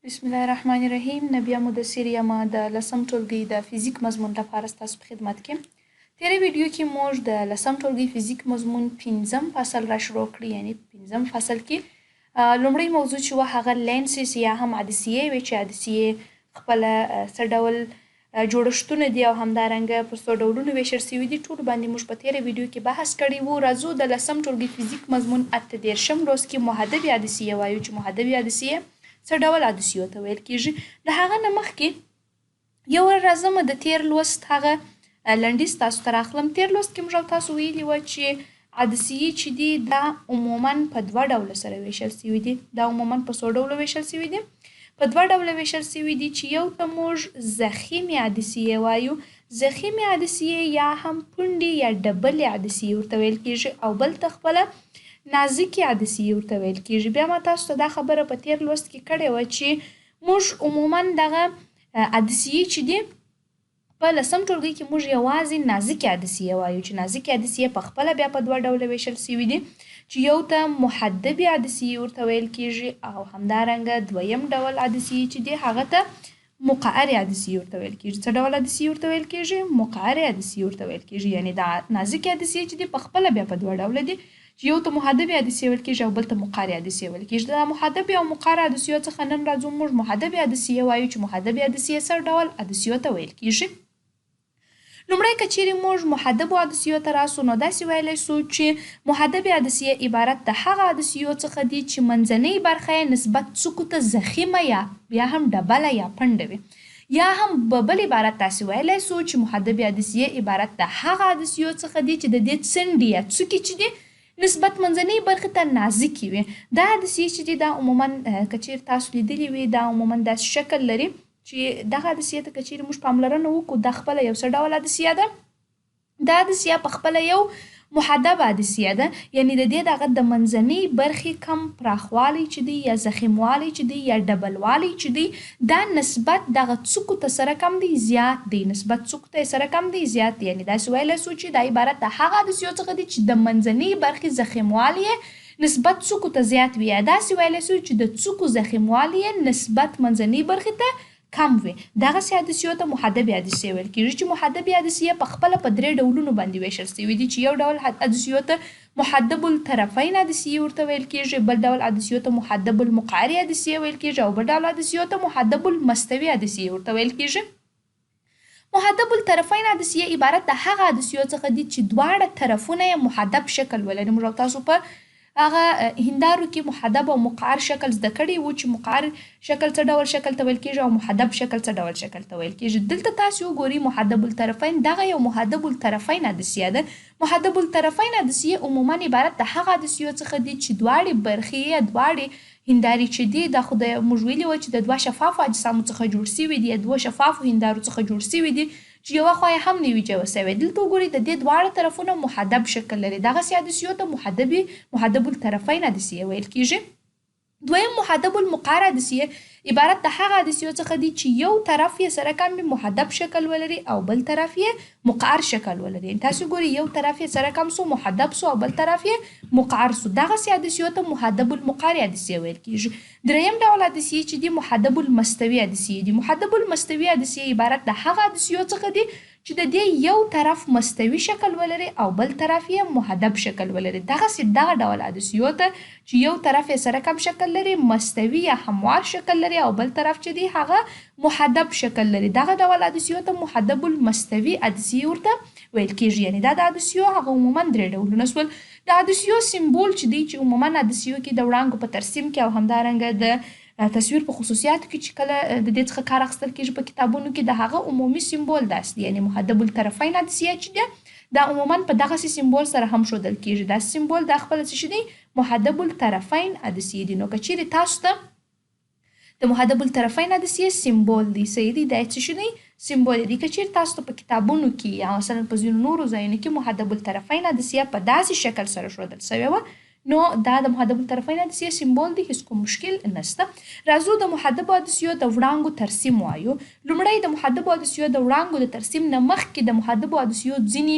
بسم الله الرحمن الرحیم نبیه مدثر یم د لسم ټولګي د فزیک مضمون لپاره ستاسو په خدمت کې. تیره ویډیو کې موږ د لسم ټولګي فزیک مضمون پنځم فصل را شروع کړی، یعنی پنځم فصل کې لومړۍ موضوع چې وه هغه لینسز یا هم عدسیې وې، چې عدسیې خپله څه ډول جوړښتونه دي او همدارنګه پر څو ډولونو ویشل شوي دي، ټولو باندې موږ په تیره ویډیو کې بحث کړی وو. راځو د لسم ټولګي فزیک مضمون 38 لوست کې محدبې عدسیې وایو، چې محدبې عدسیې څه ډول عدسیو ته ویل کیږي. د هغه نه مخکې یو ور راځم د تیر لوست هغه لنډیز تاسو ته راخلم. تیر لوست کې موږ تاسو ویلي وه چې عدسیې چې دي دا عموما په دوه ډوله سره ویشل شوي دي. دا عموما په څو ډولو ویشل شوي دي؟ په دوه ډوله ویشل شوي دي، چې یو ته موږ ضخیمې عدسیې وایو، ضخیمې عدسیې یا هم پنډې یا ډبلې عدسیې ورته ویل کیږي، او بل ته خپله نازکې عدسیې ورته ویل کیږي. بیا ما تاسو ته دا خبره په تیر لوست کې کړې وه چې موږ عموما دغه عدسیې چې دي په لسم ټولګي کې موږ یوازې نازکې عدسیې وایو، چې نازکې عدسیې په خپله بیا په دوه ډوله ویشل شوي دي، چې یو ته محدبې عدسیې ورته ویل کیږي او همدارنګه دویم ډول عدسیې چې دي هغه ته مقعرې عدسیې ورته ویل کیږي. څه ډول عدسیې ورته ویل کیږي؟ مقعرې عدسیې ورته ویل کیږي. یعنی دا نازکې عدسیې چې دي په خپله بیا په دوه ډوله دي، چې یو ته محدبې عدسیې ویل کیږي او بل ته مقعرې عدسیې ویل کیږي. دا محدبې او مقعرې عدسیو څخه نن راځو موږ محدبې عدسیې وایو، چې محدبې عدسیې څه ډول عدسیو ته ویل کیږي. لومړی که چیرې موږ محدبو عدسیو ته راسو نو داسې ویلی سو چې محدبې عدسیې عبارت د هغه عدسیو څخه دي چې منځنۍ برخه یې نسبت څوکو ته ضخیمه یا بیا هم ډبله یا پنډه وي، یا هم په بل عبارت داسې ویلی سو چې محدبې عدسیې عبارت د هغه عدسیو څخه دي چې د دې څنډې یا څوکې چې دي نسبت منځنۍ برخې ته نازکې وي. دا عدسیې چې دي دا عموما که چیرې تاسو لیدلي وي دا عموما داسې شکل لري چې دغه عدسیې ته که چیرې موږ پاملرنه وکړو دا خپله یو څه ډول عدسیه ده. دا عدسیه په خپله یو محدبه عدسیه ده، یعنی د دې دغه د منځنۍ برخې کم پراخوالی چې دی یا ضخیموالی چې دی یا ډبلوالی چې دی دا نسبت دغه څوکو ته سره کم دی زیات دی، نسبت څوکو ته سره کم دی زیات دی. یعنی داسې ویلی سو چې دا عبارت د هغه عدسیو څخه دی چې د منځنۍ برخې ضخیموالی یې نسبت څوکو ته زیات وي، یا داسې ویلی سو چې د څوکو ضخیموالی یې نسبت منځنۍ برخې ته کم وي. دغسې عدسیو ته محدبې عدسیې ویل کیږي، چې محدبې عدسیې په خپله په درې ډولونو باندې ویشل شوي دي، چې یو ډول عدسیو ته محدب الطرفین عدسیې ورته ویل کیږي، بل ډول عدسیو ته محدب المقعرې عدسیې ویل کیږي، او بل ډول عدسیو ته محدب المستوي عدسیې ورته ویل کیږي. محدب الطرفین عدسیې عبارت د هغه عدسیو څخه دي چې دواړه طرفونه یې محدب شکل ولري. موږ تاسو په هغه هندارو کې محدب او مقعر شکل زده کړی وو، چې مقعر شکل څه ډول شکل ته ویل کیږي او محدب شکل څه ډول شکل ته ویل کیږي. دلته تاسو وګورئ محدب الطرفین دغه یو محدب الطرفین عدسیه ده. محدب الطرفین عدسیې عموما عبارت د هغه عدسیو څخه دي چې دواړې برخې یا دواړې هندارې چې دي دا خو د موږ ویلي وه چې د دوه شفافو اجسامو څخه جوړ شوي دي یا دوه شفافو هندارو څخه جوړ شوي دي چې یوه خوا یې هم نه وي جوړ شوې. دلته وګورئ د دې دواړه طرفونه محدب شکل لري، دغسې عدسیو ته محدب الطرفین عدسیې ویل کیږي. دویم محدب المقعر عدسیې عبارت د هغه عدسیو څخه دي چې یو طرف یې سره کم محدب شکل ولري او بل طرف یې مقعر شکل ولري. یعنی تاسو ګورئ یو طرف یې سره کم سو محدب سو او بل طرف یې مقعر سو، دغسې عدسیو ته محدب المقعر عدسیې ویل کیږي. دریم ډول عدسیې چې دي محدب المستوي عدسیې دي. محدب المستوي عدسیې عبارت د هغه عدسیو څخه دي چې د دې یو طرف مستوي شکل ولري او بل طرف یې محدب شکل ولري. دغسې دغه ډول عدسیو ته چې یو طرف یې سره کم شکل لري مستوي یا هموار شکل لري او بل طرف چې دی هغه محدب شکل لري، دغه ډول عدسیو ته محدب المستوي عدسیې ورته ویل کیږي. یعنی دا د عدسیو هغه عموما درې ډولونه سول. د عدسیو سمبول چې دی چې عموما عدسیو کې د وړانګو په ترسیم کې او همدارنګه د تصویر په خصوصیاتو کې چې کله د دې څخه کار اخیستل کیږي په کتابونو کې د هغه عمومي سمبول داسې دی. یعنی محدب الطرفین عدسیه چې ده دا عموما په دغسې سمبول سره هم ښودل کیږي. دا سمبول دا خپله څه شی دی؟ محدب الطرفین عدسیې دي. نو که چیرې تاسو ته د محدب الطرفین عدسیې سمبول دی، صحیح دی، دا څه شی دی؟ سمبول دی. که چیرې تاسو ته په کتابونو کې یا مثلا په ځینو نورو ځایونو کې محدب الطرفین عدسیه په داسې شکل سره ښودل شوې وه نو دا د محدب الطرفین عدسیې سمبول دی، هیڅ کوم مشکل نشته. راځو د محدبو عدسیو د وړانګو ترسیم وایو. لومړی د محدبو عدسیو د وړانګو د ترسیم نه مخکې د محدبو عدسیو ځینې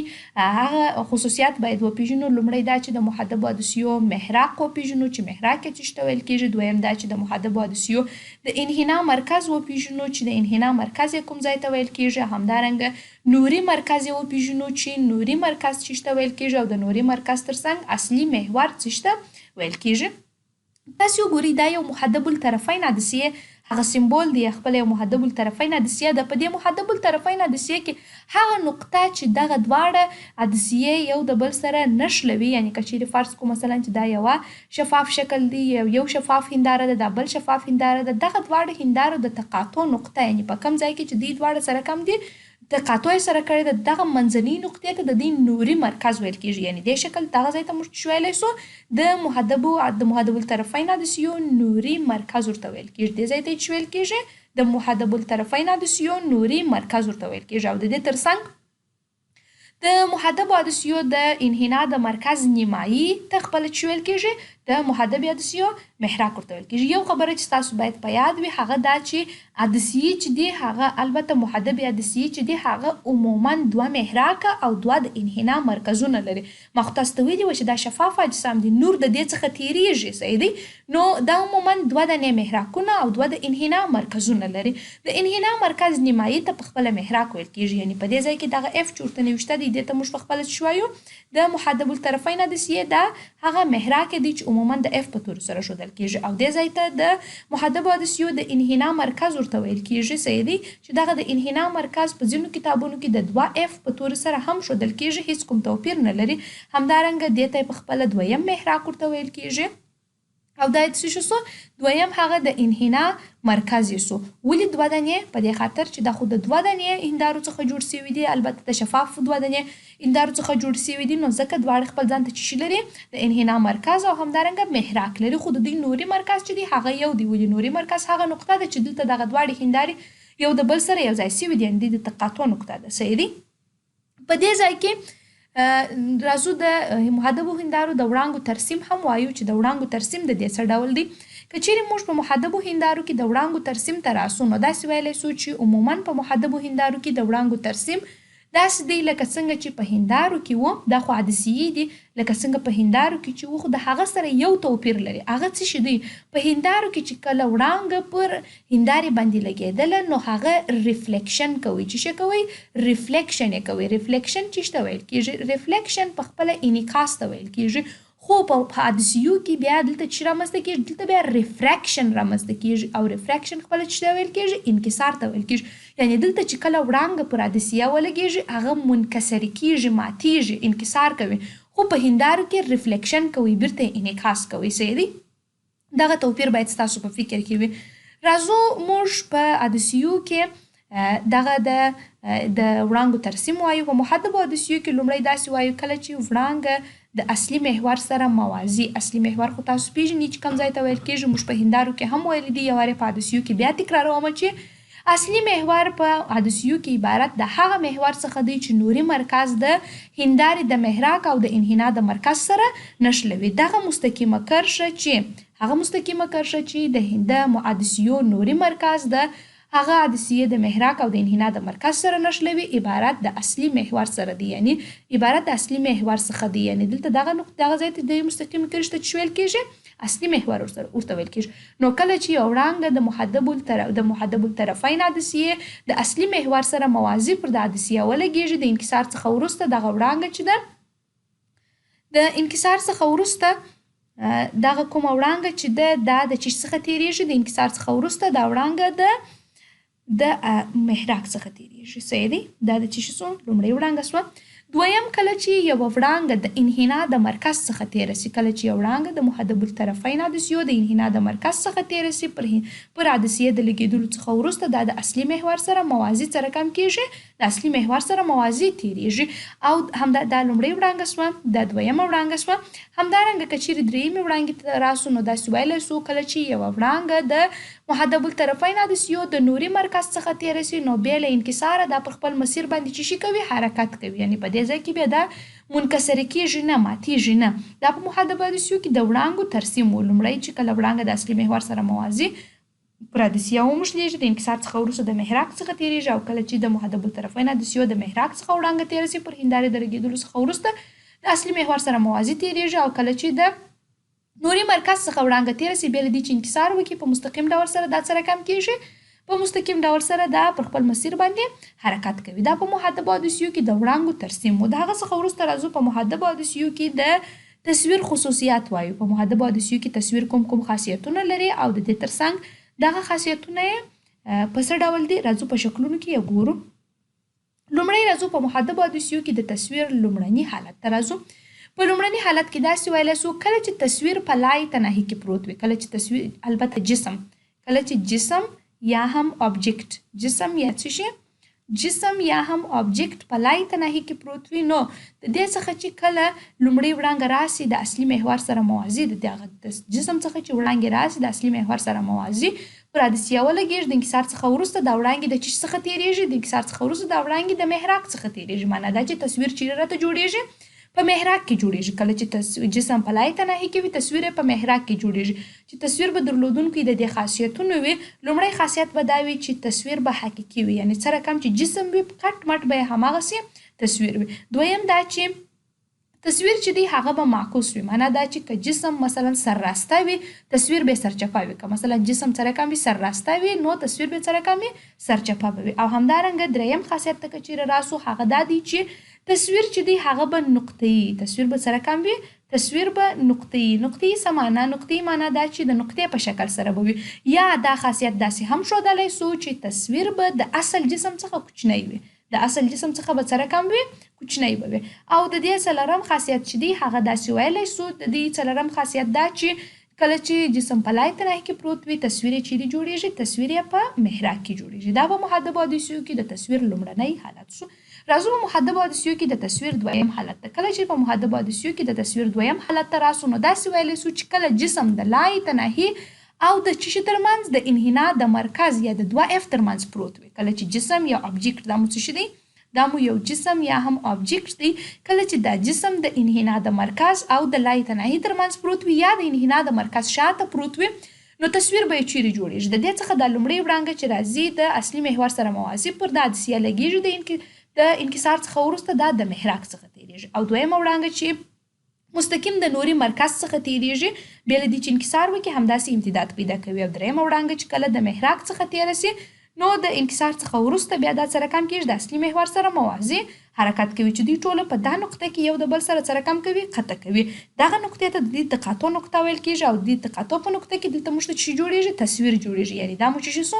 هغه خصوصیات باید وپیژنو. لومړی دا چې د محدبو عدسیو محراق وپیژنو چې محراق یې څه ته ویل کیږي. دویم دا چې د محدبو عدسیو د انحنا مرکز وپیژنو چې د انحنا مرکز یې کوم ځای ته ویل کیږي. همدارنګه نوري مرکز یې وپیژنو چې نوري مرکز څه ته ویل کیږي او د نوري مرکز ترڅنګ اصلي محور څه ته ویل کیږي. تاسو وګورئ دا یو محدب الطرفین عدسیه هغه سمبول دی، خپل یو محدب الطرفین عدسیه ده. په دې محدب الطرفین عدسیه کې هغه نقطه چې دغه دواړه عدسیې یو د بل سره نښلوي، یعنی که چیرې فرض کو مثلا چې دا یوه شفاف شکل دی، یو شفاف هنداره ده، دا بل شفاف هنداره ده، دغه دواړه هندارو د تقاطع نقطه، یعنی په کوم ځای کې چې دوی دواړه سره کم دي تقاطع یې سره کړې ده، دغه منځنۍ نقطې ته د دې نوري مرکز ویل کیږي. یعنی دې شکل دغه ځای ته موږ څه ویلی سو؟ د محدب الطرفین عدسیو نوري مرکز ورته ویل کیږي. دې ځای ته یې څه ویل کیږي؟ د محدب الطرفین عدسیو نوري مرکز ورته ویل کیږي. او د دې ترڅنګ د محدبو عدسیو د انحنا د مرکز نیمایي ته خپله څه ویل کیږي؟ د محدبې عدسیو محراق ورته ویل کیږي. یو خبره چې تاسو باید په یاد وي هغه دا چې عدسیې چې دي هغه البته محدبې عدسیې چې دي هغه عموما دوه محراقه او دوه د انحنا مرکزونه لري. ما خو تاسو ته ویلي وه چې دا شفاف اجسام دي، نور د دې څخه تیریږي، صحیح دی؟ نو دا عموما دوه دانې محراقونه او دوه د انحنا مرکزونه لري. د انحنا مرکز نیمایي ته په خپله محراق ویل کیږي. یعنی په دې ځای کې دغه اف چې ورته نوشته دی دې ته موږ په خپله څه وایو؟ د محدب الطرفین عدسیې دا هغه محراق دی چې عموما د اف په تورو سره ښودل کیږي. او دې ځای ته د محدبو عدسیو د انحنا مرکز ورته ویل کیږي، صحیح دی؟ چې دغه د انحنا مرکز په ځینو کتابونو کې د دوه اف په تورو سره هم ښودل کیږي، هیڅ کوم توپیر نه لري. همدارنګه دې ته په خپله دویم محراق ورته ویل کیږي. او دا یې څه شو سو؟ دویم هغه د انحنا مرکز یې سو. ولې دوه دانې؟ په دې خاطر چې دا خو د دوه دانې هندارو څخه جوړ سوي دي، البته د شفاف دوه دانې هندارو څخه جوړ سوي دي، نو ځکه دواړه خپل ځان ته څه شي لري؟ د انحنا مرکز او همدارنګه محراق لري. خو د دوی نوري مرکز چې دی هغه یو دی. ولې نوري مرکز هغه نقطه ده چې دلته دغه دواړې هندارې یو د بل سره یو ځای سوي دي، یعنې دوی د تقاطع نقطه ده، صحیح دی؟ په دې ځای کې راځو د محدبو هندارو د وړانګو ترسیم هم وایو چې د وړانګو ترسیم د دې څه ډول دی. که چیرې موږ په محدبو هندارو کې د وړانګو ترسیم ته راسو نو داسې ویلی سو چې عموما په محدبو هندارو کې د وړانګو ترسیم داسې دی لکه څنګه چې په هندارو کې وو. دا خو عدسیې دي، لکه څنګه په هندارو کې چې وو، خو د هغه سره یو توپیر لري. هغه څه شي دی؟ په هندارو کې چې کله وړانګه پر هندارې باندې لګېدله نو هغه ریفلیکشن کوي. چې څه کوي؟ ریفلیکشن یې کوي. ریفلیکشن چې څه ویل کیږي؟ ریفلیکشن په خپله انعکاس ته ویل کیږي. خو په عدسیو کې بیا دلته چې رامنځته کیږي؟ دلته بیا ریفریکشن رامنځته کیږي. او ریفریکشن خپله چې ته ویل کیږي؟ انکسار ته ویل کیږي. یعنی دلته چې کله وړانګه پر عدسیه ولګیږي هغه منکسر کیږي، ماتیږي، انکسار کوي. خو په هندارو کې ریفلیکشن کوي، بیرته انعکاس کوي، صحیح دی؟ دغه توپیر باید ستاسو په فکر کې وي. راځو موږ په عدسیو کې دغه د وړانګو ترسیم وایو. په محدبو عدسیو کې لومړی داسې وایو کله چې وړانګه د اصلي محور سره موازي، اصلي محور خو تاسو پیژنئ چې کوم ځای ته ویل کیږي، موږ په هندارو کې هم ویلي دي، یو وارې په عدسیو کې بیا تکراروم چې اصلي محور په عدسیو کې عبارت د هغه محور څخه دی چې نوري مرکز د هندارې د محراق او د انحنا د مرکز سره نښلوي. دغه مستقیمه کرښه چې هغه مستقیمه کرښه چې د عدسیو نوري مرکز د هغه عدسیې د محراق او د انحنا د مرکز سره نښلوي عبارت د اصلي محور سره دی، یعنی عبارت د اصلي محور څخه دی. یعنی دلته دغه نقطه دغه ځای ته د مستقیمې کرښې ته چې ویل کیږي اصلي محور ورته ویل کیږي. نو کله چې یو وړانګه د محدب الطرفین عدسیې د اصلي محور سره موازي پر د عدسیه ولګیږي، د انکسار څخه وروسته دغه وړانګه چې ده د انکسار څخه وروسته دغه کومه وړانګه چې ده دا د چیش څخه تیریږي؟ د انکسار څخه وروسته دا وړانګه د محراق څخه تیریږي، صحیح دی؟ دا د چیشي سو؟ لومړۍ وړانګه سوه. دویم کله چې یوه وړانګه د انحنا د مرکز څخه تیره سي، کله چې یو وړانګه د محدب الطرفین عدسیو د انحنا د مرکز څخه تیره سي پر عدسیې د لګېدلو څخه وروسته دا د اصلي محور سره موازي څه رقم کیږي؟ د اصلي محور سره موازي تیریږي. او همدا دا لومړۍ وړانګه سوه، دا دویمه وړانګه سوه. همدارنګه که چیرې درېیمې وړانګې ته راسو نو داسې ویلی سو کله چې یوه وړانګه د محدب الطرفین عدسیو د نوري مرکز څخه تیره سي نو بې له انکساره دا پر خپل مسیر باندې چی شي کوي؟ حرکت کوي. یعنی په دې ځای کې بیا دا منکسره کیږي نه، ماتیږي نه. دا په محدبو عدسیو کې د وړانګو ترسیم وو. لومړی چې کله وړانګه د اصلي محور سره موازي پر عدسیه وموښلیږي، د انکسار څخه وروسته د محراق څخه تیریږي، او کله چې د محدب الطرفین عدسیو د محراق څخه وړانګه تیره سي، پر هندارې د لګیدلو څخه وروسته د اصلي محور سره موازي تیریږي، او کله چې د نوري مرکز څخه وړانګه تیره سي، بې له دې چې انکسار وکړي، په مستقیم ډول سره دا څه رقم کیږي؟ په مستقیم ډول سره دا پر خپل مسیر باندې حرکت کوي. دا په محدبو عدسیو کې د وړانګو ترسیم وو. د هغه څخه وروسته راځو په محدبو عدسیو کې د تصویر خصوصیات وایو. په محدبو عدسیو کې تصویر کوم کوم خاصیتونه لري او د دې ترڅنګ دغه خاصیتونه یې په څه ډول دي، راځو په شکلونو کې یې ګورو. لومړی راځو په محدبو عدسیو کې د تصویر لومړني حالت ته راځو. په لومړني حالت کې داسې ویلی سو، کله چې تصویر په لای تناهي کې پروت وي، کله چې تصویر البته جسم، کله چې جسم یا هم آبجیکټ، جسم یا څه شي، جسم یا هم آبجیکټ په لای تناهي کې پروت وي، نو د دې څخه چې کله لومړۍ وړانګه راسي د اصلي محور سره موازي، د دغه جسم څخه چې وړانګې راسي د اصلي محور سره موازي پر عدسیه ولګېږي، د انکسار څخه وروسته دا وړانګې د چیش څخه تېرېږي؟ د انکسار څخه وروسته دا وړانګې د محراق څخه تېرېږي. معنا دا چې تصویر چیرې راته جوړېږي؟ په محراق کې جوړېږي. کله چې جسم په لای تناهي کې وي، تصویر یې په محراق کې جوړېږي. چې تصویر به درلودونکی د دې خاصیتونو وي، لومړی خاصیت به دا وي چې تصویر به حقیقي وي، یعنې څه رقم چې جسم وي کټ مټ به یې هماغسې تصویر وي. دویم دا چې تصویر چې دی هغه به معکوس وي، معنا دا چې که جسم مثلا سرراسته وي، تصویر به سرچپه وي. که مثلا جسم څه رقم وي، سرراسته وي، نو تصویر به څه رقم وي؟ سرچپه به وي. او همدارنګه دریم خاصیت ته که چیرې راسو، هغه دا دی چې تصویر چې دی هغه به نقطهیي، تصویر به څه رقم وي؟ تصویر به نقطهیي. نقطهیي څه معنا؟ نقطهیي معنا دا چې د نقطې په شکل سره به وي. یا دا خاصیت داسې هم ښودلی سو چې تصویر به د اصل جسم څخه کوچنی وي، د اصل جسم څخه به څه رقم وي؟ کوچنی به وي. او د دې څلورم خاصیت چې دی هغه داسې ویلی سو، د دې څلورم خاصیت دا چې کله چې جسم په لای تناهي کې پروت وي، تصویر یې چیرې جوړېږي؟ تصویر یې په محراق کې جوړېږي. دا په محدبو عدسیو کې د تصویر لومړنی حالت سو. راځو په محدبو عدسیو کې د تصویر دویم حالت ته. کله چې په محدبو عدسیو کې د تصویر دویم حالت ته راسو، نو داسې ویلی سو چې کله جسم د لای تناهي او د چیشي ترمنځ، د انحنا د مرکز یا د دوه اف ترمنځ پروت وي. کله چې جسم یا آبجیکټ، دا مو څه شي دی؟ دا مو یو جسم یا هم آبجیکټ دی. کله چې دا جسم د انحنا د مرکز او د لای تناهي ترمنځ پروت وي یا د انحنا د مرکز شاته پروت وي، نو تصویر به یې چیرې جوړېږي؟ د دې څخه دا لومړۍ وړانګه چې راځي د اصلي محور سره موازي پر د عدسیه لګېږي، د انکسار څخه وروسته دا د محراق څخه تېرېږي. او دویمه وړانګه چې مستقیم د نوري مرکز څخه تېرېږي، بې له دې چې انکسار وکړي، همداسې امتداد پیدا کوي. او درېیمه وړانګه چې کله د محراق څخه تېره سي، نو د انکسار څخه وروسته بیا دا څه رقم کېږي؟ د اصلي محور سره موازي حرکت کوي، چې دوی ټوله په دا نقطه کې یو د بل سره څه رقم کوي؟ قطع کوي. دغه نقطې ته د دې تقاطع نقطه ویل کېږي. او د دې تقاطع په نقطه کې دلته موږ ته څه جوړېږي؟ تصویر جوړېږي. یعنې دا مو څه شي سو؟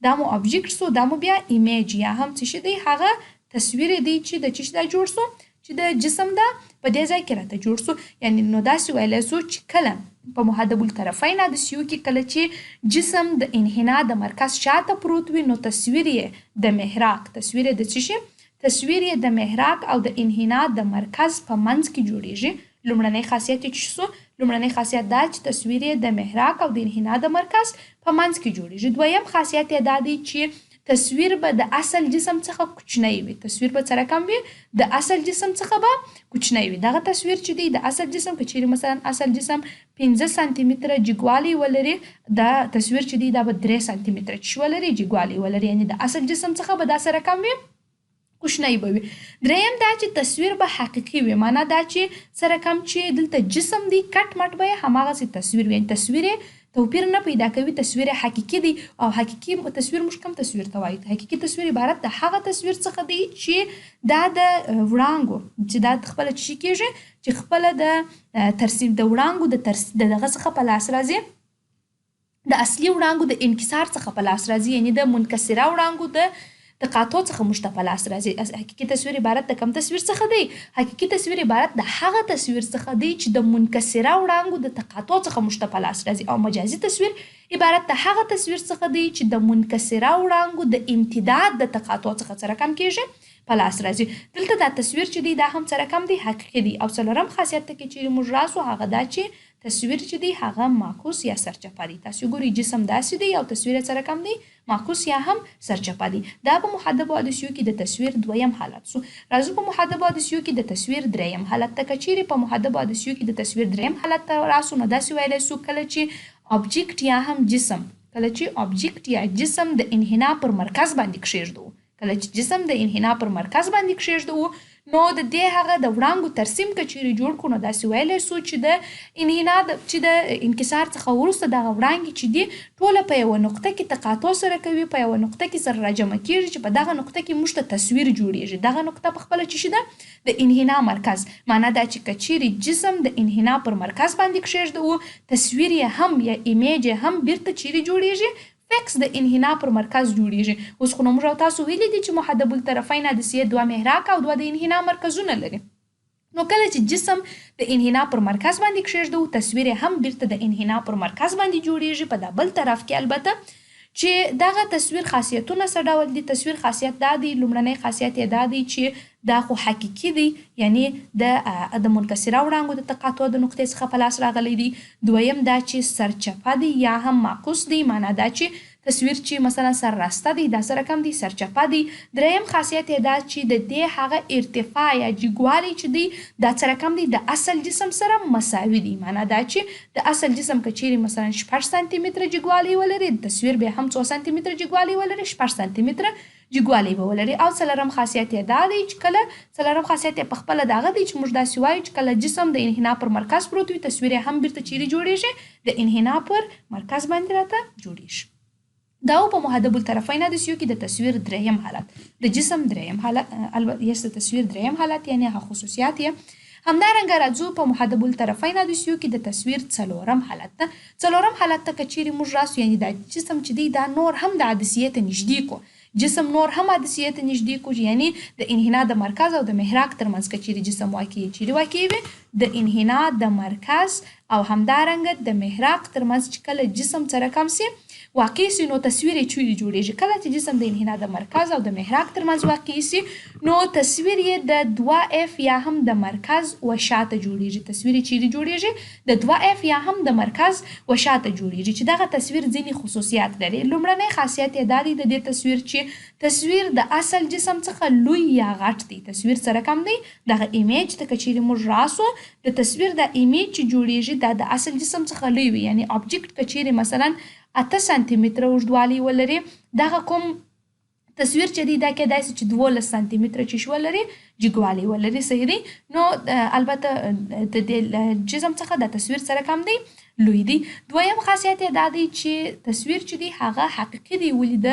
دا مو آبجیکټ سو، دا مو بیا ایمیج یا هم څه شي دی؟ هغه تصویر دی چې د څه شي دا جوړ سو؟ چې د جسم دا په دې ځای کې راته جوړ سو. یعنې نو داسې ویلی سو چې کله په محدب الطرفین عدسیو کې کله چې جسم د انحنا د مرکز شاته پروت وي، نو تصویر یې د محراق، تصویر یې د څه شي؟ تصویر یې د محراق او د انحنا د مرکز په منځ کې جوړېږي. لومړنی خاصیت یې څه سو؟ لومړنی خاصیت دا چې تصویر یې د محراق او د انحنا د مرکز په منځ کې جوړېږي. دویم خاصیت یې دا دی چې تصویر به د اصل جسم څخه کوچنی وي. تصویر به څه رقم وي؟ د اصل جسم څخه به کوچنی وي. دغه تصویر چې دی د اصل جسم، که چیرې مثلا اصل جسم 5 سانتي متره جګوالی ولري، دا تصویر چې دی دا به 3 سانتي متره چې ولري، جګوالی ولري. یعنې د اصل جسم څخه به دا څه رقم وي؟ کوچنی به وي. دریم دا چې تصویر به حقیقي وي، معنا دا چې څه رقم چې دلته جسم دی کټ مټ به یې هماغسې تصویر وي، یعنې تصویر یې توپیر نه پیدا کوي، تصویر حقیقي دی. او حقیقي تصویر موږ کوم تصویر ته وایو؟ حقیقي تصویر عبارت د هغه تصویر څخه دی چې دا د وړانګو چې دا خپله څه کېږي، چې خپله د ترسیم د وړانګو د دغه څخه په لاس راځي، د اصلي وړانګو د انکسار څخه په لاس راځي، یعنې د منکسره وړانګو د تقاطع څخه موږ ته په لاس راځي. حقیقي تصویر عبارت د کوم تصویر څخه دی؟ حقیقي تصویر عبارت د هغه تصویر څخه دی چې د منکسره وړانګو د تقاطع څخه موږ ته په لاس راځي. او مجازي تصویر عبارت د هغه تصویر څخه دی چې د منکسره وړانګو د امتداد د تقاطع څخه څه رقم کېږي؟ په لاس راځي. دلته دا تصویر چې دی دا هم څه رقم دی؟ حقیقي دی. او څلورم خاصیت ته که چیرې موږ راسو، هغه دا چې تصویر چې دی هغه معکوس یا سرچپه دی. تاسو ګورئ جسم داسې دی او تصویر یې څه رقم دی؟ معکوس یا هم سرچپه دی. دا په محدبو عدسیو کې د تصویر دویم حالت سو. راځو په محدبو عدسیو کې د تصویر دریم حالت ته. که چیرې په محدبو عدسیو کې د تصویر دریم حالت ته راسو نو داسې ویلی سو کله چې آبجیکټ یا هم جسم، کله چې آبجیکټ یا جسم د انحنا پر مرکز باندې کښېږدو، کله چې جسم د انحنا پر مرکز باندې کښېږدو نو د دې هغه د وړانګو ترسیم که چیرې جوړ کړو نو داسې ویلی سو چې د انحنا د چې د انکسار څخه وروسته دغه وړانګې چې دي ټوله په یوه نقطه کې تقاطع سره کوي، په یوه نقطه کې سره راجمع کیږي چې په دغه نقطه کې موږ ته تصویر جوړیږي. دغه نقطه په خپله چې ده د انحنا مرکز، معنا دا چې که چیرې جسم د انحنا پر مرکز باندې کښېږدو تصویر یې هم یا ایمیج یې هم بیرته چیرې جوړیږي؟ فکس د انحنا پر مرکز جوړیږي. اوس خو نو موږ او تاسو ویلي دي چې محدب الطرفین عدسیه دوه محراق او دوه د انحنا مرکزونه لري. نو کله چې جسم د انحنا پر مرکز باندې کښېږدو تصویر یې هم بیرته د انحنا پر مرکز باندې جوړیږي، په دا بل طرف کې البته چې دغه تصویر خاصیتونه څه ډول دي. تصویر خاصیت دا دی، لومړنی خاصیت یې دا دی چې دا خو حقیقي دی، یعنی د منکسره وړانګو د تقاطع د نقطې څخه په لاس راغلی دی. دویم دا چې سرچپه دی یا هم معکوس دی، معنا دا چې تصویر چې مثلا سر راسته دی دا څه رقم دی؟ سرچپه دی. دریم خاصیت یې دا چې د دې هغه ارتفاع یا جګوالی چې دی دا څه رقم دی؟ د اصل جسم سره مساوي دی، معنا دا چې د اصل جسم که چیرې مثلا 6 سانتي متره جګوالی ولري تصویر به هم څو سانتي متره جګوالی ولري؟ 6 سانتي متره جګوالی به ولري. او څلورم خاصیت یې دا دی چې کله څلورم خاصیت یې په خپله دغه دی چې موږ داسې وایو چې کله جسم د انحنا پر مرکز پروت وي تصویر یې هم بیرته چیرې جوړیږي؟ د انحنا پر مرکز باندې راته جوړیږي. دا په محدب الطرفین عدسیو کې د تصویر دریم حالت، د جسم دریم حالت، یس د تصویر دریم حالت یعنی هغه خصوصیات یې. همدارنګه راځو په محدب الطرفین عدسیو کې د تصویر څلورم حالت ته. څلورم حالت ته که چیرې موږ راسو یعنی دا جسم چې دی دا نور هم د عدسیې ته نږدې کو، جسم نور هم عدسیې ته نږدې کو، یعنی د انحنا د مرکز او د محراق ترمنځ که چیرې جسم واقع چیرې واقع وي؟ د انحنا د مرکز او همدارنګه د محراق ترمنځ چې کله جسم څه رقم سي واقع سي نو تصویر یې چیرې جوړیږي؟ کله چې جسم د انحنا د مرکز او د محراق ترمنځ واقع سي نو تصویر یې د 2 اف یا هم د مرکز و شاته جوړیږي. تصویر یې چیرې جوړیږي؟ د 2 اف یا هم د مرکز و شاته جوړیږي چې دغه تصویر ځینې خصوصیات لري. لومړنی خاصیت یې دا دی د دې تصویر چې تصویر د اصل جسم څخه لوی یا غټ دی. تصویر څه رقم دی؟ دغه ایمیج ته که چیرې موږ راسو د تصویر د ایمیج چې جوړیږي دا د اصل جسم څخه لوی وي، یعنی آبجیکټ که چیرې مثلا 8 سانتي متره اوږدوالی ولري دغه کوم تصویر چې دی دا کېدای شي چې 12 سانتي متره چې ولري جګوالی ولري، صحیح دی. نو البته د دې جسم څخه د تصویر څه رقم دی؟ لوی دی. دویم خاصیت یې دا دی چې تصویر چې دی هغه حقیقي دی، ولې د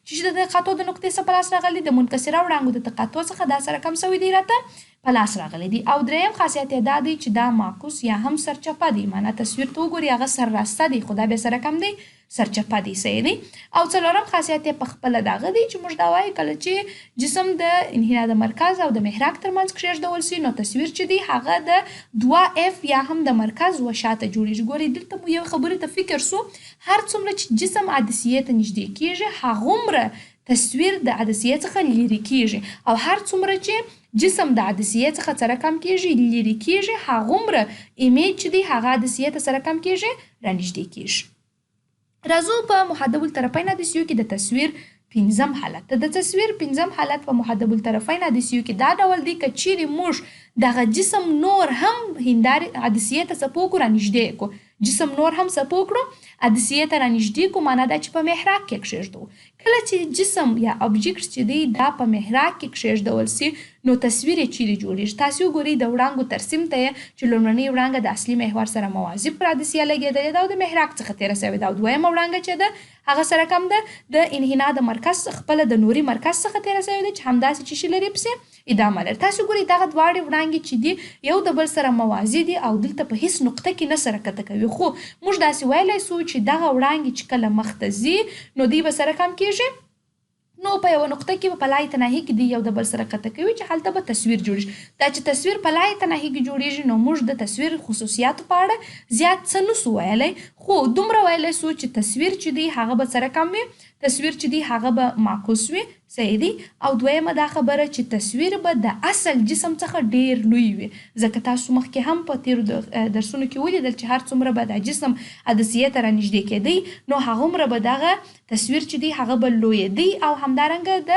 چې د تقاطع د نقطې څخه په لاس راغلی د منکسره وړانګو د تقاطع څخه دا څه رقم سوی دی راته په لاس راغلی دی. او دریم خاصیت یې دا دی چې دا معکوس یا هم سرچپه دی، معنا تصویر ته وګوري هغه سر راسته دی خو دا بیا څه رقم دی؟ سرچپه دی، صحیح دی. او څلورم خاصیت یې په خپله دغه دی چې موږ دا وایو کله چې جسم د انحنا د مرکز او د محراق ترمنځ کښېږدول سي نو تصویر چې دی هغه د 2 اف یا هم د مرکز و شاته جوړیږي. ګورئ دلته مو یو خبرې ته فکر سو، هر څومره چې جسم عدسیې ته نږدې کیږي هغومره تصویر د عدسیې څخه لیرې کیږي او هر څومره چې جسم د عدسیې څخه څه رقم کیږي لیرې کیږي هغومره ایمیج چې دی هغه عدسیې ته څه رقم کیږي؟ رانږدې کیږي. راځو په محدب الطرفین عدسیو کې د تصویر پنځم حالت ته. د تصویر پنځم حالت په محدب الطرفین عدسیو کې دا ډول دی که چیرې موږ دغه جسم نور هم هندارې عدسیې ته څه پوه کړو رانږدې کړو، جسم نور هم څه پوه کړو عدسیې ته رانږدې کړو، معنا دا چې په محراق کې کښېږدو. کله چې جسم یا آبجیکټ چې دی دا په محراق کې کښېږدول سي نو تصویر یې چیرې جوړیږي؟ تاسې وګورئ د وړانګو ترسیم ته یې چې لومړنۍ وړانګه د اصلي محور سره موازي پر عدسیه لګېدلې ده او د محراق څخه تېره شوې ده او دویمه وړانګه چې ده هغه سره کم ده د انحنا د مرکز خپله د نوري مرکز څخه تېره شوې ده چې همداسې چې شي لري پسې ادامه لري. تاسو ګورئ دغه دواړې وړانګې چې دي یو د بل سره موازي دي او دلته په هیڅ نقطه کې نه سره کته کوي، خو موږ داسې ویلی سو چې دغه وړانګې چې کله مخته ځي نو دوی به سره کم کیږي، نو په یوه نقطه کې به په لایتناهي کې دوی یو د بل سره قطع کوي چې هلته به تصویر جوړیږي. دا چې تصویر په لایتناهي کې جوړیږي نو موږ د تصویر خصوصیاتو په اړه زیات څه نه سو ویلی، خو دومره ویلی سو چې تصویر چې دی هغه به څه رقم وي؟ تصویر چې دی هغه به معکوس وي، صحیح دی. او دویمه دا خبره چې تصویر به د اصل جسم څخه ډیر لوی وي، ځکه تاسو مخکې هم په تیرو درسونو کې ولیدل چې هر څومره به دا جسم عدسیې ته رانږدې کېدی نو هغومره به دغه تصویر چې دی هغه به لویېدی او همدارنګه د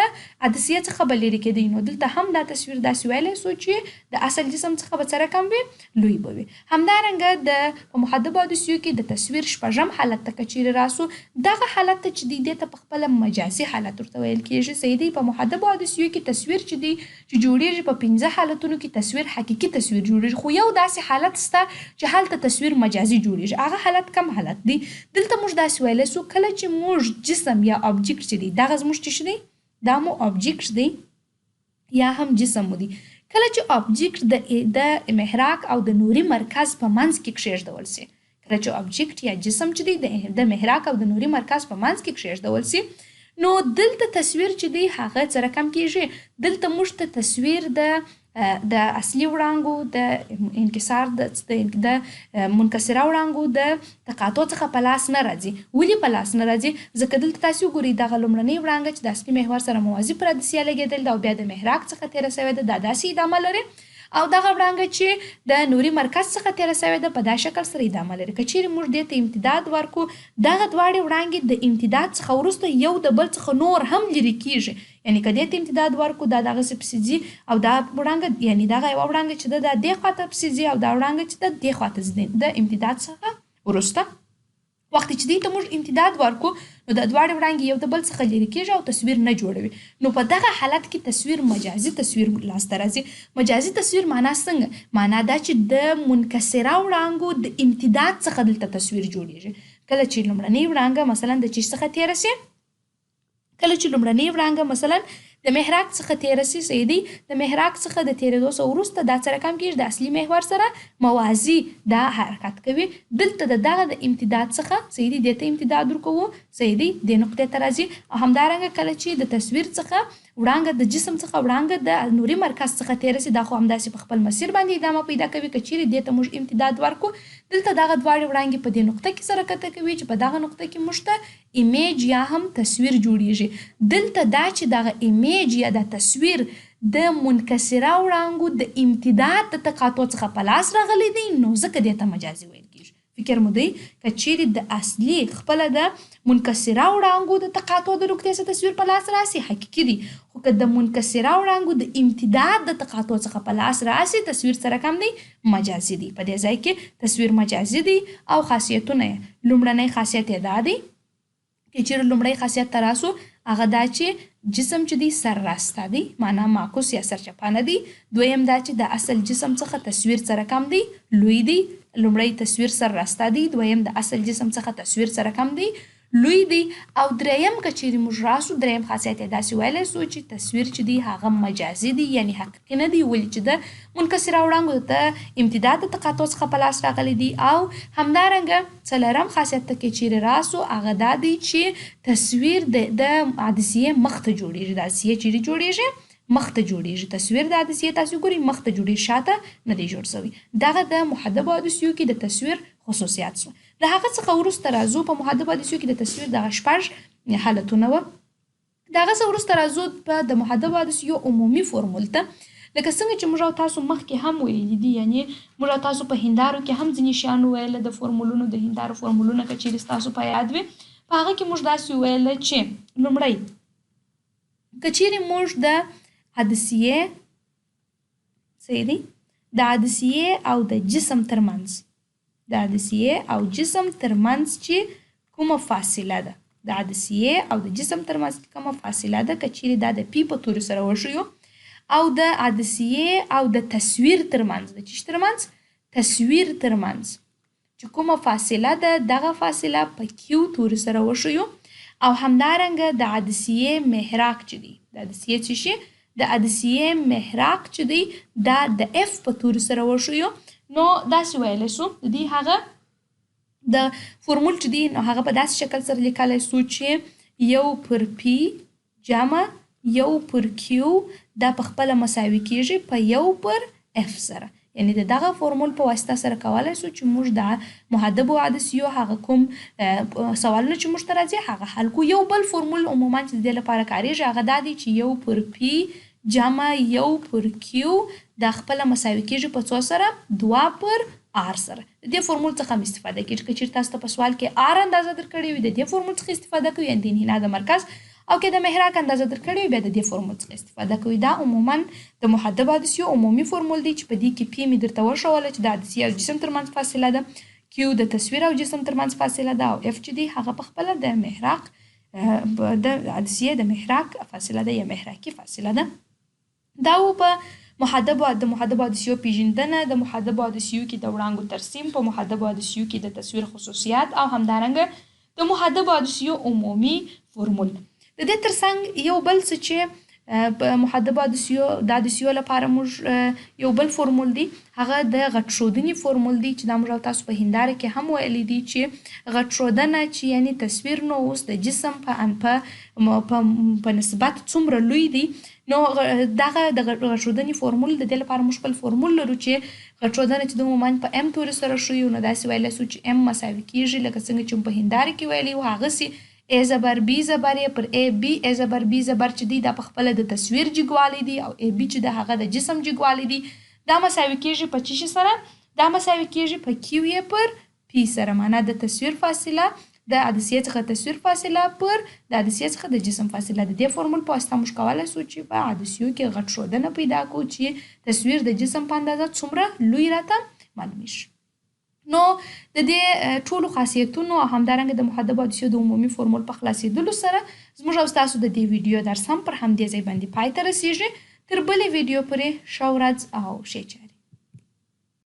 عدسیې څخه به لیرې کېدی. نو دلته هم دا تصویر داسې ویلی سو چې د اصل جسم څخه به څه رقم وي؟ لوی به وي. همدارنګه د په محدبو عدسیو کې د تصویر شپږم حالت ته که چیرې راسو، دغه حالت ته چې دی دې ته په خپله مجازي حالت ورته ویل کیږي، صحیح دی. په محدبو عدسیو کې تصویر چې دی چې جوړیږي په 5 حالتونو کې تصویر حقیقي تصویر جوړیږي، خو یو داسې حالت سته چې هلته تصویر مجازي جوړیږي. هغه حالت کم حالت دی؟ دلته موږ داسې ویلی سو کله چې موږ جسم یا object چې دی دغه زموږ څه شی دی؟ دا مو object دی یا هم جسم مو دی. کله چې object د محراق او د نوري مرکز په منځ کې کښېږدول سي، کله چې object یا جسم چې دی د محراق او د نوري مرکز په منځ کې کښېږدول سي، نو دلته تصویر چې دی هغه څه رقم کیږي؟ دلته موږ ته تصویر د اصلي وړانګو د انکسار د منکسره وړانګو د تقاطع څخه په لاس نه راځي. ولې په لاس نه راځي؟ ځکه دلته تاسې وګورئ دغه لومړنۍ وړانګه چې د اصلي محور سره موازي پر عدسیه لګېدلې ده او بیا د محراق څخه تېره شوې ده، دا داسې ادامه لري، او دغه وړانګه چې د نوري مرکز څخه تېره شوې ده په دا شکل سره ادامه لري. که چیرې موږ دې ته امتداد ورکو، دغه دواړې وړانګې د امتداد څخه وروسته یو د بل څخه نور هم لیرې کیږي. یعنی که دې ته امتداد ورکو دا دغسې پسې ځي او دا وړانګه یعنی دغه یوه وړانګه چې ده دا دې خواته پسې ځي او دا وړانګه چې ده دې خواته ځي. د امتداد څخه وروسته وخت چې دې ته موږ امتداد ورکو نو دا دواړې وړانګې یو د بل څخه لیرې کیږي او تصویر نه جوړوي. نو په دغه حالت کې تصویر مجازي تصویر لاسته راځي. مجازي تصویر معنا څنګه؟ معنا دا چې د منکسره وړانګو د امتداد څخه دلته تصویر جوړیږي. کله چې لومړنۍ وړانګه مثلا د چیش څخه تېره سي، کله چې لومړنۍ وړانګه مثلا د محراق څخه تېره سي، صحیح دی، د محراق څخه د تېرېدو څخه وروسته دا څه رقم کیږي؟ د اصلي محور سره موازي دا حرکت کوي. دلته د دغه د امتداد څخه، صحیح دی، دې ته امتداد ورکوو، صحیح دی، دې نقطې ته راځي. او همدارنګه کله چې د تصویر څخه وړانګه د جسم څخه وړانګه د نوري مرکز څخه تېره سي، دا خو همداسې په خپل مسیر باندې ادامه پیدا کوي. که چیرې دې ته موږ امتداد ورکو، دلته دغه دواړې وړانګې په دې نقطه کې سره کته کوي چې په دغه نقطه کې موږ ته image یا هم تصویر جوړیږي. دلته دا چې دغه image یا دا تصویر د منکسره وړانګو د امتداد د تقاطع څخه په لاس راغلی دی، نو ځکه دې ته مجازي ویل کیږي. فکر مو دی که چیرې د اصلي خپله د منکسره وړانګو د تقاطع د نقطې څخه تصویر په لاس راسي حقیقي دی، خو که د منکسره وړانګو د امتداد د تقاطع څخه په لاس راسي تصویر څه رقم دی؟ مجازي دی. په دې ځای کې تصویر مجازي دی او خاصیتونه یې لومړنی خاصیت یې دا دی که چیرې لومړی خاصیت ته راسو هغه دا چې جسم چې دی سر راسته دی، معنا معکوس یا سرچپانه دی. دویم دا چې د اصل جسم څخه تصویر څه رقم دی؟ لوی دی. لومړی تصویر سر راسته دی، دویم د اصل جسم څخه تصویر څه رقم دی؟ لوی دی. او دریم که چیرې موږ راسو دریم خاصیت یې داسې ویلی سو چې تصویر چې دی هغه مجازي دی، یعنی حقیقي نه دی، ولې چې د منکسره وړانګو د امتداد د تقاطع څخه په لاس راغلی دی. او همدارنګه څلورم خاصیت ته که چیرې راسو هغه دا دی چې تصویر د عدسیې مخ ته جوړیږي. د عدسیې چیرې جوړیږي؟ مخ ته جوړیږي. تصویر د عدسیې تاسو ګورئ مخ ته جوړیږي، شاته نه دی جوړ شوی. دغه د محدبو عدسیو کې د تصویر خصوصیات سو. د هغه څخه وروسته راځو په محدبو عدسیو کې د تصویر دغه شپږ حالتونه وه. د هغه څخه وروسته راځو په د محدبو عدسیو عمومي فورمول ته. لکه څنګه چې موږ او تاسو مخکې هم ویلي دي، یعنی موږ او تاسو په هندارو کې هم ځینې شیان وویل، د فورمولونو د هندارو فورمولونه که چیرې ستاسو په یاد وي، په هغه کې موږ داسې وویل چې لومړی که چیرې موږ د عدسیې، صحیح دی، د عدسیې او د جسم ترمنځ، د عدسیې او جسم ترمنځ چې کومه فاصله ده، د عدسیې او د جسم ترمنځ کومه فاصله ده، که چیرې دا د پی په توري سره وښیو، او د عدسیې او د تصویر ترمنځ، د چیش ترمنځ؟ تصویر ترمنځ چې کومه فاصله ده، دغه فاصله په کیو توري سره وښیو. او همدارنګه د عدسیې محراق چې دی، د عدسیې څه شي؟ د عدسیې محراق چې دی دا د اف په توري سره وښیو. نو داسې ویلی سو د دې هغه د فورمول چې دی نو هغه په داسې شکل سره لیکلی سو چې یو پر پی جمع یو پر کیو دا په خپله مساوي کیږي په یو پر اف سره. یعنی د دغه فورمول په واسطه سره کولای سو چې موږ د محدبو عدسیو هغه کوم سوالونه چې موږ ته راځي هغه حل کو. یو بل فورمول عموما چې د دې لپاره کاریږي هغه دا دی چې یو پر پی جمع یو پر کیو دا خپله مساوي کیږي په څو سره؟ دوه پر آر سره. د دې فورمول څخه هم استفاده کیږي. که چیرې تاسو ته په سوال کې آر اندازه درکړې وي د دې فورمول څخه استفاده کوي، یعنې د انحنا د مرکز، او که د محراق اندازه درکړې وي بیا د دې فورمول څخه استفاده کوي. دا عموما د محدب عدسیو عمومي فورمول دی چې په دې کې پی مې درته وښوله چې د عدسیې او جسم ترمنځ فاصله ده، کیو د تصویر او جسم ترمنځ فاصله ده، او اف چې دی هغه په خپله د محراق د عدسیې د محراق فاصله ده یا محراقي فاصله ده. دا و په محدبو د محدبو عدسیو پیژندنه، د محدبو عدسیو کې د وړانګو ترسیم، په محدبو عدسیو کې د تصویر خصوصیات او همدارنګه د محدبو عدسیو عمومي فورمول. د دې ترڅنګ یو بل څه چې په محدبو عدسیو د عدسیو لپاره موږ یو بل فورمول دی هغه د غټ ښودنې فورمول دی چې دا موږ او تاسو په هنداره کې هم ویلي دي چې غټ ښودنه چې یعنی تصویر نو اوس د جسم په په په نسبت څومره لوی دی، نو دغه د غټ ښودنې فورمول د دې لپاره موږ خپل فورمول لرو چې غټ ښودنه چې د عموما په ام توري سره ښیو، نو داسې ویلی سو چې ام مساوي کیږي لکه څنګه چې په هنداره کې ویلي وو هغسې ای زبر بی زبر یې پر ای بی ای زبر بی زبر چې دی دا په خپله د تصویر جګوالی دی او ای بی چې د هغه د جسم جګوالی دی، دا مساوي کیږي په چیشي سره؟ دا مساوي کیږي په کیو یې پر پی سره، معنا د تصویر فاصله د عدسیې څخه تصویر فاصله پر د عدسیې څخه د جسم فاصله. د دې فورمول په واسطه موږ کولای سو چې په عدسیو کې غټ ښودنه پیدا کړو چې تصویر د جسم په اندازه څومره لوی راته معلومیږي. نو د دې ټولو خاصیتونو او همدارنګه د محدبو عدسیو د عمومي فورمول په خلاصېدلو سره زموږ او ستاسو د دې ویډیو درس هم پر همدې ځای باندې پای ته رسیږي. تر بلې ویډیو پورې ښه ورځ او ښې چارې.